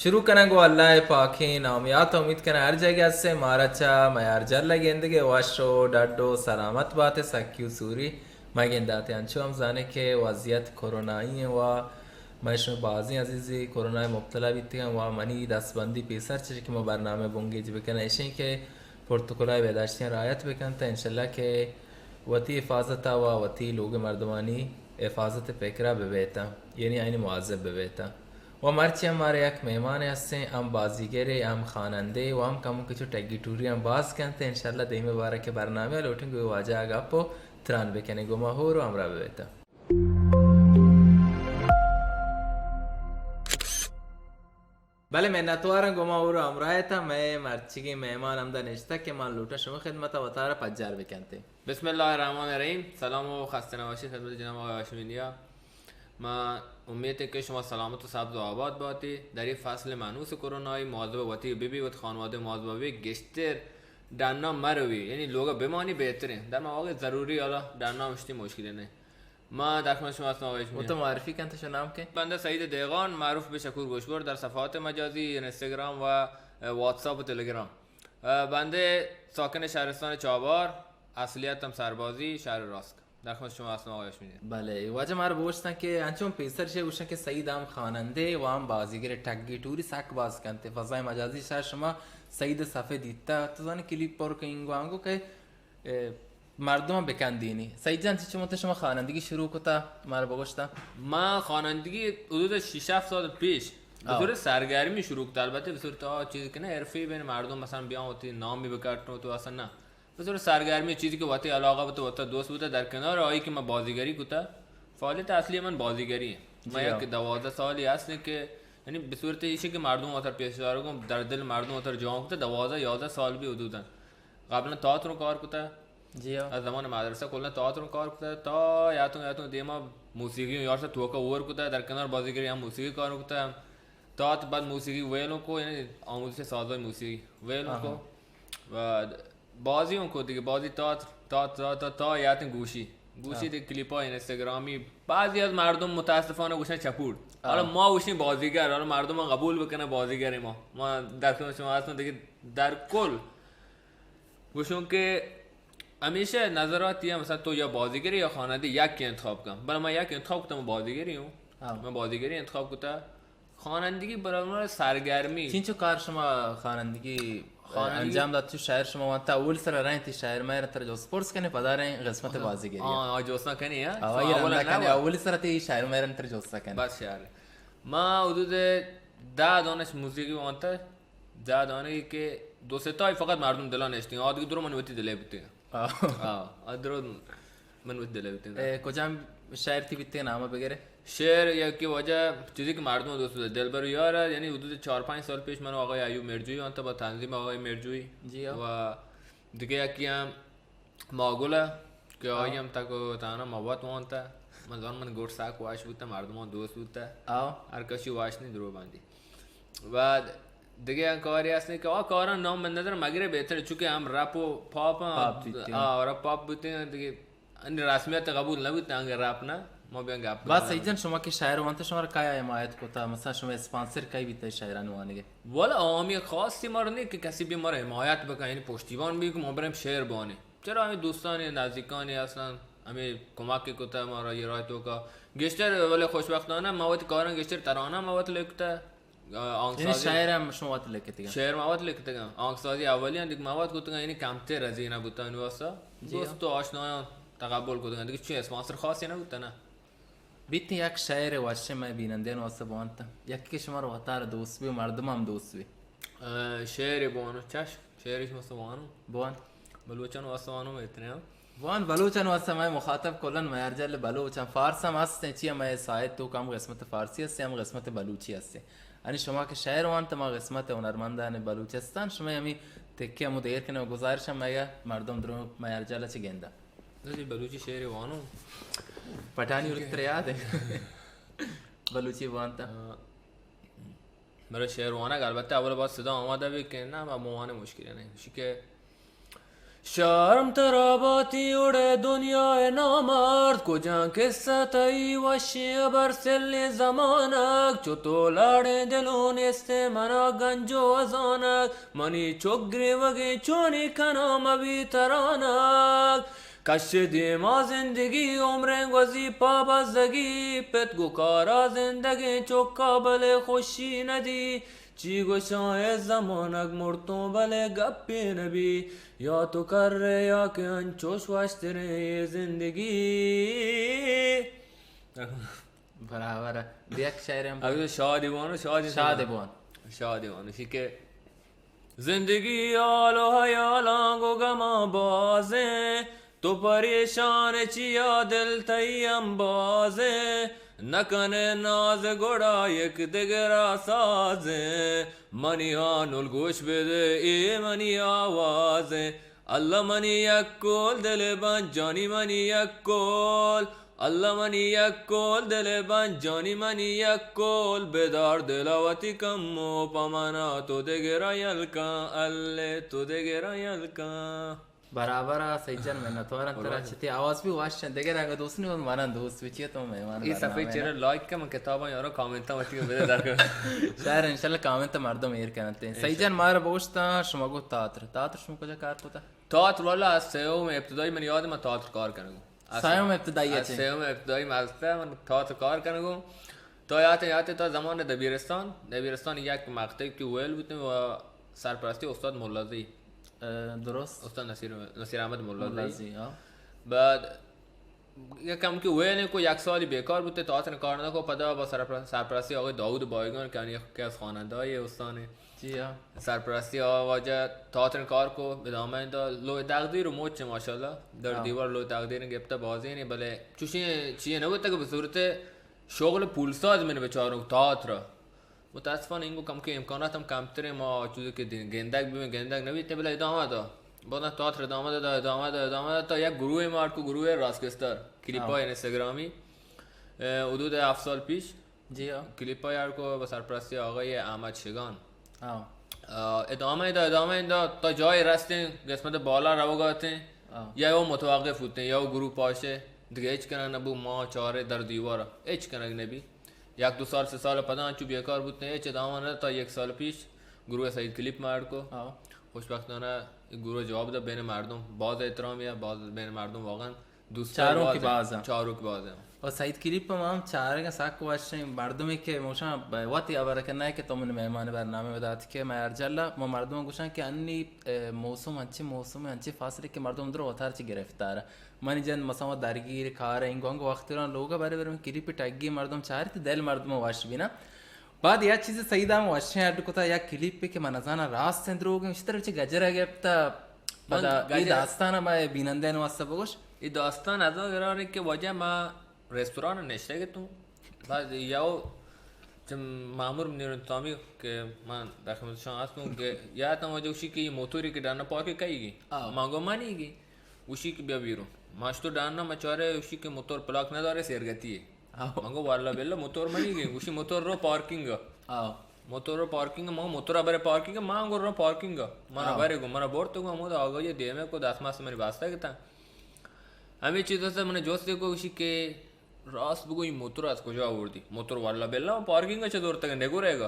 شروع کناں گوں اللہ ءِ پاکیں نام ءَ، تو امید کناں ہر جاگہ ہستیں مارا چہ میارجل ءَ گندگ ءَ وش و ڈڈ و سلامت بات ءُ سکی و سوری مہ گندات ءُ انچو ہم زانے کہ وضعیت کرونائی ایں و مئے شمئے بازیں عزیزے کرونا ءَ مبتلا بیتگاں و منی دستبندی پیسر چہ کہ ما برنامہ بنگیج بکناں ایشیں کہ پروتوکول ءِ بہداشتیاں رعایت بکنت، انشاءاللہ کہ وتی حفاظت ءَ و وتی لوگ ءِ مردمانی حفاظت ءِ پکر ءَ ببیتاں، یعنی آیانی مواظب ببیتاں۔ و مرچی ہم مارا یک مہمانے ہستیں، ہم بازیگرے، ہم خوانندے و ہم کمو کچو ٹگی ٹوری ہم باز کنت۔ انشاءاللہ دیم ءَ بارہ کہ برنامہ ءَ لوٹیں گوں واجہ ءَ گپ و تران بکنیں، گوں ما ہور و ہمراہ ببیتاں۔ بلے منتواراں گوں ما ہور و ہمراہ اتاں۔ مئے مرچیگیں مہمان ہمدا نشتگ کہ ما لوٹاں شمئے خدمت ءَ وتارا پجار بکنت۔ بسم اللہ الرحمن الرحیم۔ سلام و خستے نباشی خدمت جناب آقای ہاشمی نیا۔ ما امیت کہ شما سلامت و سبز و آباد باتی۔ در این فصل مانوس کرونایی مواظب وتی ببی، وتی خانواده مواظب ببی، گیشتر ڈنا مروی، یعنی لوگا بمانی بہتریں۔ در مواقع ضروری حالا ڈنا اشتی مشکلی نہیں۔ ما در خدمت شما هستم آقای هاشمی. تو معرفی کن، تو شو نام که؟ بنده سعید دهقان، معروف به شکور گوشبر، در صفحات مجازی، اینستاگرام و، اه، واتساپ و تلگرام. اه، بنده ساکن شهرستان چابهار، اصلیتم سربازی، شهر راسک. در خدمت شما هستم آقای هاشمی. بلے، واجہ مارا بگوشتن کہ انچو پیسر شے گوشن کہ سعید ہم خوانندے و ہم بازیگر ٹگی ٹوری سک باز کنتے۔ فضای مجازی شاید شما سعید صفحہ دیتا، تو زانے کلیپ پر کنگو آنگو کہ اے، مردم بکندینی۔ سعید جان، چی چمت شما خوانندگی شروع کتا، مارا بگوشتا؟ ما خوانندگی حدود شش ہفت سال پیش آو۔ بطور سرگرمی شروع کتا، البتہ بطور تا چیز کہ نہ حرفی بین مردم مثلاً بیان ہوتی نامی بکٹن تو اصلاً نہ۔ بطور سرگرمی چیزی کہ وتی علاقہ بوتا، وتا دوست بوتا، در کنار آئی کہ ما بازیگری کتا، فعالیت اصلی من بازیگری ہیں۔ ما جی ہاں۔ یک دوازدہ سالی ہستیں کہ یعنی بصورت ایشی کہ مردم وتر پیش دارگوں، در دل مردم وتر جوان کتا، دوازدہ یازدہ سال بھی حدوداً۔ قبلاً تئاتر کار کتا۔ جی ہاں۔ از زمان مدرسہ کلاً تئاتر کار کتا۔ تا یاتوں یاتوں دیما موسیقی یار سے توکا اور کتا، در کنار بازیگری ہم موسیقی کار کتا۔ تئاتر بعد موسیقی ویلوں کو، یعنی آموزش سازای موسیقی ویلوں کو۔ آہا۔ و بازی ہوں کو دیگه، بازی تئاتر، تئاتر، تئاتر، تا یاتیں گوشی۔ گوشی آہ۔ دیگه کلیپا اینستاگرامی۔ بعضی از مردم متاسفانه گوشن چپوڑ۔ آہ۔ حالا ما گوشیں بازیگر، حالا مردم قبول بکنه بازیگر ما۔ ما در کنار شما هستم دیگه در کل گوشوں کہ ہمیشہ نظراتی ہیں، مثلاً تو یا بازیگری یا خوانندہ، یک کے انتخاب کن۔ بلے میں یک انتخاب کتا، میں بازیگری ہوں۔ ہاں۔ میں بازیگری انتخاب کتا۔ خوانندگی برای من سرگرمی۔ چینچو کار شما خوانندگی، خوانندگی انجام دات؟ چو شعر شما وانتا، اول سر رہن تی شعر میں تر جوست پرس کنے، پدا رہن قسمت بازیگری۔ ہاں، آ جوست نہ کنے، ہاں؟ آ، یہ اولا رندا نہ کنے، ہوا۔ اول سر تی شعر میں تر جوست کنے۔ بس شعر۔ ما حدود دہ دانش موسیقی وانتا۔ دہ دانگی کہ دو سہ تای فقط مردم دلا نشتیں، آ دگہ درو من وتی دلے بوتیں۔ آہ۔ آہ، آ درو من وتی دلے بوتیں۔ اے، کجام شعر تی بیتیں، نام بگرے؟ شعر یا کہ واجہ چیزی کہ مردم دوست بوتہ، دلبر و یار، یعنی حدود چار پنج سال پیش من و آقای ایوب مرجویی آنتا با تنظیم آقای مرجویی۔ جی ہاں۔ و دگہ یکی ہم ماگل ء کہ آئی آؤ۔ ہم تک و تانا موت وانت ء۔ من زان من گوٹ ساک واش بوت ء، مردمان دوست بوت ء۔ آؤ۔ ہر کسی واش نہیں درو باندی۔ بعد دگہ ہم کاری ہست کہ آ کاران نام من نظر مگرے بہتر، چونکہ ہم رپ و پاپ ہیں۔ پاپ بیتے ہیں۔ آ، رپ پاپ بیتے ہیں، دگہ ان رسمیت قبول نہ بیتے، انگہ رپ نہ، ما بیان گپ بس بزنن۔ سعید جان، شما کہ شاعر وانتے، شما را کایا حمایت کوتا؟ مثلا شما اسپانسر کئی بیتے شاعران وانگے؟ والا عوامی خاصی مر نہیں کہ کسی بھی مر حمایت بکن، یعنی پشتیبان بھی کہ ما بریم شعر بوانیں۔ چرا ہمیں دوستانی نزدیکانی اصلاً ہمیں کمک کتا مارا یہ رائے تو کا گیشتر، ولی خوشبختانہ ما وتی کاراں گیشتر ترانہ ما وت لکھتا، آ، آنگ یعنی سازی۔ شاعر ہم شما وت لکھتے گا؟ شعر ما وت لکھتے گا، آنگ سازی اولی ہم دیکھ ما وت کتا، یعنی کمتر رزینہ بوتا انو واسطہ۔ جی ہاں۔ دوست و آشنایاں تقبل کتا، دیکھ چون اسپانسر خاصی نہ بوتا نا۔ بیت یک شعر وشے مئے بینندیان واسطہ بوانت۔ یکے کہ شمار وتار دوست بی، مردم ہم دوست بی۔ آ، شعر بوانو، چشم، شعر شما سو وانو۔ بوان۔ بلوچان واسطہ وانو اتنے ہم۔ بوان، بلوچان واسطہ مئے مخاطب کلن میارجل بلوچان، فارس ہم ہستیں، چیا مئے سائت تو کم قسمت فارسی ہستیں، ہم قسمت بلوچی ہستیں۔ یعنی شما کہ شعر وانت، ما قسمت ہنرمندان بلوچستان، شما ہمیں تکے ہم دیر کنے و گزارش ہم مئے مردم درو میارجل چہ گندہ۔ جی، بلوچی شعر وانو۔ پٹھانی ورد ترے یاد ہے؟ بلوچی وانتا۔ ہاں۔ برای شعر وانگ البتہ اول باید صدا آمادہ بی کہ نہ، ما بوانے مشکل نہیں۔ شی کہ شرم ترا باتی اڑے دنیا ءِ نامرد، کجان قصہ تئی وشیں ہبر سلیں زمانگ، چو تو لاڑیں دلوں نیستیں منا گنج و ہزانگ، منی چک گریوگیں چونی کناں مبی ترانگ۔ کش دیما زندگی عمریں گوزی پابزگی، پت گو کارا زندگیں چکا بلے خوشی ندی۔ چی گوشاں اے زمانگ مرتوں بلے گپے نبی، یا تو کرے یا کہ انچوش وشتریں اے زندگی۔ برابر ء۔ دیک شاعر ہم ابھی تو شادی بوانو، شادی شادی بوان۔ شادی بوانو، شی کہ زندگی حال و حیالاں گو گماں بازیں، تو پریشان چیا دل تئی امبازیں، نہ کنے ناز گڑا یک دگرا سازیں، منی ہانل گوش بدے اے منی آوازیں، اللہ منی یک کول دل بنجانی منی یک کول، اللہ منی یک کول دل بنجانی منی یک کول، بدار دل وتی کمو پمنا تو دگرا یل کن، اللہ تو دگرا یل کن۔ برابر ء سعید جان، منتوار آں ترا۔ چہ تئی آواز بھی وش انت، دگہ رنگ دوست نہیں، من دوست بچی تو مہمان اے برنامہ صفحہ ء چیرا نا۔ لائک کن، من کتاباں یارو کامنتاں وتی بدے در کن۔ شاعر انشاءاللہ کامنت مردم ایر کننت۔ سعید جان مارا بگوشتا شما گو تاتر، تاتر شما کجا کار کتا؟ تاتر والا از سیوم ابتدائی من یاد من تاتر کار کنگو۔ از سیوم ابتدائی از چے؟ سیوم ابتدائی مدرسہ من تاتر کار کنگو۔ تو یات یات تو زمان دبیرستان، دبیرستان یک مکتب کی ویل بوتن و سرپرستی استاد ملازی۔ اه، درست۔ استاد نصیر، نصیر احمد ملازی۔ ملازی، ہاں۔ بعد یک کم کہ ویل کو یک سالی بیکار بوتے، تاتر کار نہ کو، پدا با سرپر-، سرپرستی آقای داوود بایگان کہ آنی یکی از خواننده‌های استان۔ جی ہاں۔ سرپرستی آقا واجہ تاتر کار کو، ادامہ دا لوح تقدیر و موچ ماشاءاللہ در ہاں۔ دیوار لوح تقدیر گپتا بازی نہیں، بلے چوشیں چیئے نہ بوتا کہ بصورت شغل پولساز من بچاروں تاتر۔ متاسفانہ اینگو کم کہ امکانات ہم کمتریں، ما چوزے کہ دین-، گندگ ببیں، گندگ نبیتیں، بلے ادامہ دا۔ بازاں تاتر ادامہ دا، ادامہ دا، ادامہ دا، تا یک گروہ مارٹ کو، گروہ راسکستر، کلیپ ہاں۔ های اینستاگرامی۔ اه، حدود ہفت سال پیش جی ہاں۔ کلیپ یار کو با سرپرستی آقای احمد شگان۔ ہاں۔ اه، ادامہ دا، ادامہ دا، تا جای رستیں، قسمت بالا روگاتیں، ہاں۔ یا وہ متوقف ہوتیں، یا وہ گروہ پاشے، دگہ ہچ کنگ نبو، ما چارے در دیوار، ہچ کنگ نبی۔ یک دو سال، سہ سال پدا انچو بیکار بوتیں، ہچ ادامہ نہ تا یک سال پیش گروہ سعید کلیپ مارڈ کو۔ ہاں۔ خوشبختانہ گروہ جواب دا بین مردم، باز احترام یا باز بین مردم واقعاً دوست چاروک باز ہیں۔ باز ہیں۔ چاروک باز ہیں۔ و سعید کلیپ ہم ہم چارگ سک وشیں مردمے کہ موشاں وتی ہبر کرنا ہے کہ تو من مہمان برنامہ ودات کہ میں ہر جلا ما مردم گوشاں کہ انی، اے، موسم انچے موسم انچے فاصلے کہ مردم در وتار چہ گرفتار۔ منی جند مثلاً وت درگیر کار انگو انگو وقت ران لوگ بارے بارے کلیپ ٹگی مردم چارت دل مردم وش بینا۔ بعد یا چیز سعید ہم وشیں اڈ کتا یا کلیپ کہ من نزاناں راست ہیں دروگ ہیں، اشتر چہ گجر گپتا۔ من پدا اے گجر داستان ما بینندین واسطہ بگوش۔ اے داستان از آن قرار کہ واجہ ما ریستوران نشتگ اتوں۔ بعد یو چہ مامور منیر انتظامی کہ من در خدمت شما ہستوں کہ یا تم واجہ گوشی کہ یہ موتوری کہ ڈانا پارک کئی گی؟ آ۔ من گو منی گی۔ گوشی کہ بیا بیرون۔ ما شتو ڈانا ما چارے گوشی کہ موتور پلاک ندارے سیرگتی ہے۔ آ۔ من گو واللہ باللہ موتور منی گی۔ گوشی موتور رو پارکنگ۔ آ۔ موتور رو پارکنگ، ما موتور برے پارکنگ، ما گو رو پارکنگ۔ من آ۔ برے گو، من برت گو، ہمود آگاہی دیمے کو دست مست منی باستا گتا۔ ہمیں چیز سے من جوست کو گوشی کہ راست بگو، این موتور از کجا آوردی؟ موتور واللہ باللہ من پارکنگ چہ دور تک نگو رہے گا۔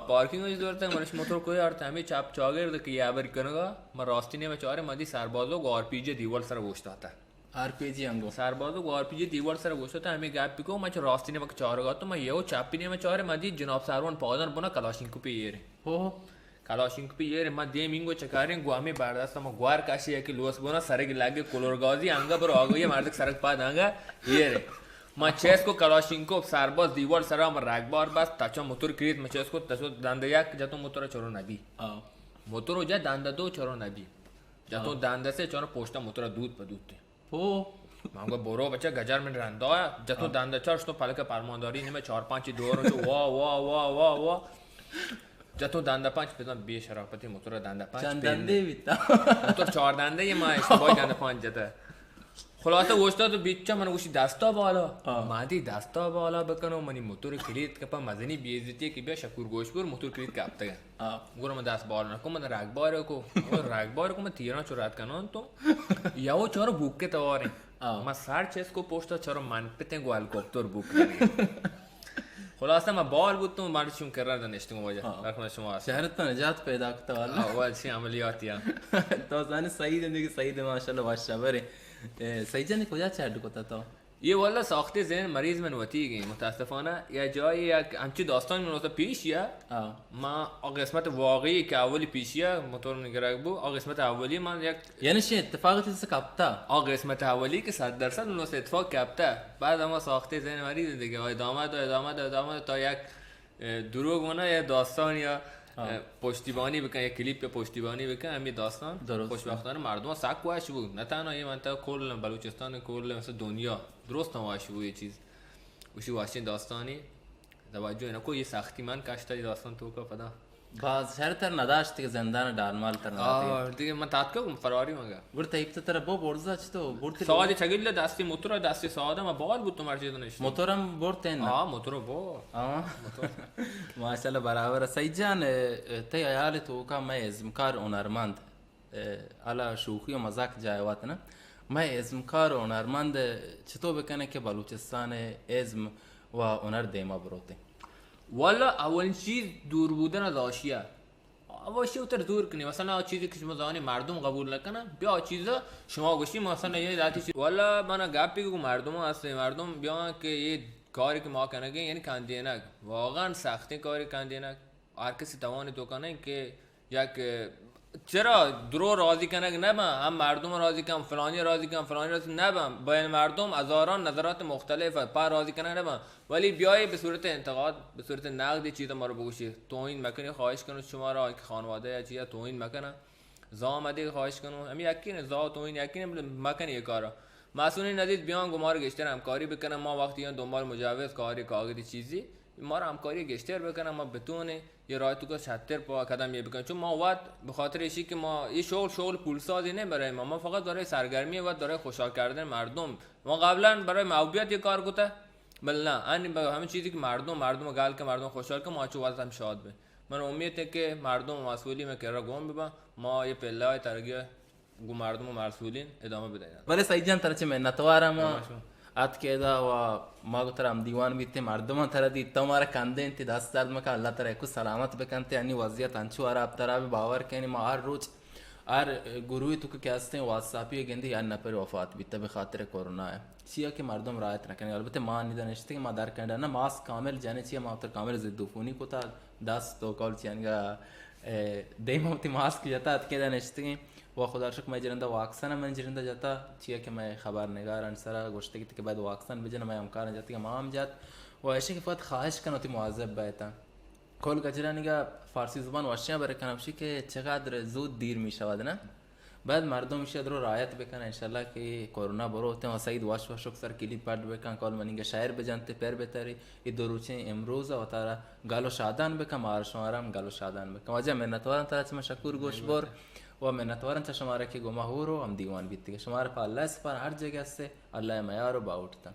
پارکنگ چہ دور تک منش موتور کوئی آرت، ہمیں چپ چاگرد کہ یہ ابر کنگا، من راستی نے میں چارے مدی سربازو گو آر پی جی دیوال سر گوشتا تھا۔ آر پی جی انگو۔ سربازو گو آر پی جی دیوال سر گوشتا تھا، ہمیں گپ کو، من چہ راستی نے میں چارگا تو من یہ چپی نے میں چارے مدی جناب سروان پادان بنا کلاشینکوپی ایرے۔ ہو۔ کلاشینکوپی ایرے، ما دیم اینگو چکاریں، گو ہمیں برداشت ما گوار کاشی یکی لوس بونا، سرگ لگے کلور گازی، انگا برو آگو یہ مردک سرگ پاد انگا ایرے۔ ما چیز کو کلاشینکوپ سرباز دیوال سرا ما رگبار بس، تچا موتور کریت، ما چیز کو تچو دنده یک جتو موتور چرو نبی۔ آ۔ موتور جا دنده دو چرو نبی۔ جتو آ۔ دنده سے چرو پشتا موتور دود پہ دود تے۔ ہو۔ من گو برو بچہ گجر من رندا جتو ہاں۔ دنده چار شتو پلک پرمانداری نیمه چار پنچ دور چو وا وا وا وا وا۔ جتو دنده پنچ بزن بے شرافتی موتور دنده پنچ چند پین دنده بیتا؟ موتور چار دنده یه ما اشتباهی دنده پنچ جته۔ خلاصہ گوشتا تو بیچا من گوشی دستا بالا. ہاں. مادی دستا بالا بکنو، منی موتور کلید کپا، مزنی بیزتی کہ بیا شکور گوشپور موتور کلید کپتگا. ہاں. گورا من دست بال نکو، من رگ بار کو، رگ بار کو، من تیران چو رد کنان تو. یا وہ چارو بوکے تواریں. ہاں. من سر چس کو پوشتا چارو من پتیں گو ہیلیکوپتر بوک. خلاصہ ما بال بوتوں، مارا چون کرا دا نشتوں واجہ. ہاں. رحمت شما است. شہر تا نجات پیدا کتا واللہ. ہاں، وہ اچھی عملیاتی ہیں. تو زانے سعید ہیں، دیکھ سعید ماشاءاللہ وش خبر ہے. اے، سعید جان کجا چیڈ کتا تو؟ یہ واللہ ساختے ذہن مریض من وتی گئی متاسفانہ. یا جای یک ہمچی داستان من واسطہ پیش یا. ہاں. ما آ قسمت واقعی کہ اولی پیشیا موتور نگرگ بو، آ قسمت اولی من یک یعنی چه اتفاق چیز کپتا؟ آ قسمت اولی که صد درصد اون واسه اتفاق کپته. بعد اما ساخته ذهن مریض دیگه، ادامه دا، ادامه دا، ادامه دا، تا یک، اه، دروغ ونه یا داستان یا، اه، پشتیبانی بکن، یک کلیپ یا پشتیبانی بکن، همین داستان. درست. خوشبختانه مردم سک وش بود، نه تنها یه منطقه، کل بلوچستان، کل مثل دنیا درست هم وش بود یه چیز. وشی واشین داستانی توجه نکو، یه سختی من کشته یه داستان تو که پدا. باز شر تر نداشت که زندان ڈالمال تر نداشت. آه، دیگه من تاتکا گم فراری مگا. گڑ تیپ تو ترا بو برزا چی تو برتی؟ ساعت چگل دستی موتور، دستی ساعت ما بال بود تو مرچی دنش. موتورم برت نه؟ آه، موتور بو. آه. موتور. ماشاءالله برابر. سعید جان، اه، تی حیال تو کا میں ازمکار ہنرمند. اه، حالا شوخی و مزاق جای وات نه. مئے ازمکار و ہنرمند چطور بکنه که بلوچستان ازم و ہنر دیما بروته؟ والا اولین چیز دور بودن از حاشیه. حاشیه اتر دور کنی. مثلا آ چیزی که شما زانی مردم قبول نکنن، بیا آ چیزا شما گوشی، مثلا یه ذاتی چیز. والا من گپی که مردم هستن، مردم بیان که یه کاری که ما کنگه، یعنی کندینک، واقعا سختین کاری کندینک. ہر کسی توانی تو کنه که یک، چرا درو راضی کنگ نبن، ہم مردم راضی کن، فلانی راضی کن، فلانی راضی نبن. بین مردم ہزاران نظرات مختلف است، پا راضی کنگ نبن، ولی بیای به صورت انتقاد، به صورت نقد چیز ما رو بگوشی، توهین مکنی. خواهش کنم شما را که خانواده یا چیز توهین مکنن. زا آمدی خواهش کنم، ہمی یقین زا توهین یقین مکنی یہ کارا. مسئولین عزیز بیان گو ما رو گیشتر ہمکاری بکنن، ما وقتی یان دنبال مجوز، کاری، کاغذی چیزی، ما رو ہمکاری گیشتر بکنن، ما بتونیں یه راه تو که شتر پا قدم یه بکنن. چون ما وقت به خاطر ایشی که ما یه شغل، شغل پولسازی نه برای ما، ما فقط برای سرگرمی وقت، برای خوشحال کردن مردم. ما قبلا برای محبوبیت یه کار کته، بل نه، ان به همه چیزی که مردم، مردم گل که مردم خوشحال که ما چو وقت هم شاد به. من امید که مردم مسئولی میں کرا گون ببن، ما یه پله های ترقی گوں مردم و مسئولین ادامہ بدئینت. بلے سعید جان، ترا چہ منتوارم. اتک ادا و ما گوں ترا ہم دیوان بیتیں، مردماں ترا دیت، تو مارا کندینت، دست درد مکن، اللہ ترا یکو سلامت بکنت. انی وضعیت انچو ہراب ترا بہ باور کنی، ما ہر روچ ہر گروہی تو کہ ہستیں واتساپی گندی ہر نفر وفات بیتہ بہ خاطر کرونا ہے. چیا کہ مردم رعایت نہ کنی. البتہ ما ندا نشتگیں، ما در کنڈا نہ، ماسک کامل جنے، چیا ما تر کامل ضد عفونی کتا، دست و کول چی انگا، اے، دیم وتی ماسک جتا اتکیں دا نشتگیں. و خدا شکر مئے جرندہ واکسن ہم من جرندہ جتا، چیا کہ مئے خبرنگاران سرا گوشتگ کہ باید واکسن بجن، مئے ہمکاران جتگ، ما ہم جت. و ایشی کہ فقط خواہش کن وتی مواظب بیتاں. کل گجرانیگا فارسی زبان وشیاں بر کنم شی کہ چقدر زود دیر می‌شود، نه؟ باید مردم ایشی درو رعایت بکنن، انشاءاللہ کہ کرونا بروتیں. و سعید وش وشک سر کلیپ پڈ بکن، کل منیگا شاعر بجنتے، پر بتری. ای دو روچیں امروز وتارا گل و شادان بکن، مار شمارا ہم گل و شادان بکن. واجہ منتوارم ترا چہ من شکور گوش بر و منتوارم چہ شمارا کہ گما ہور و ہم دیوان بیتگے. شمارا پہ اللہ سپار، ہر جگہ ہستے اللہ میار و باوٹتن.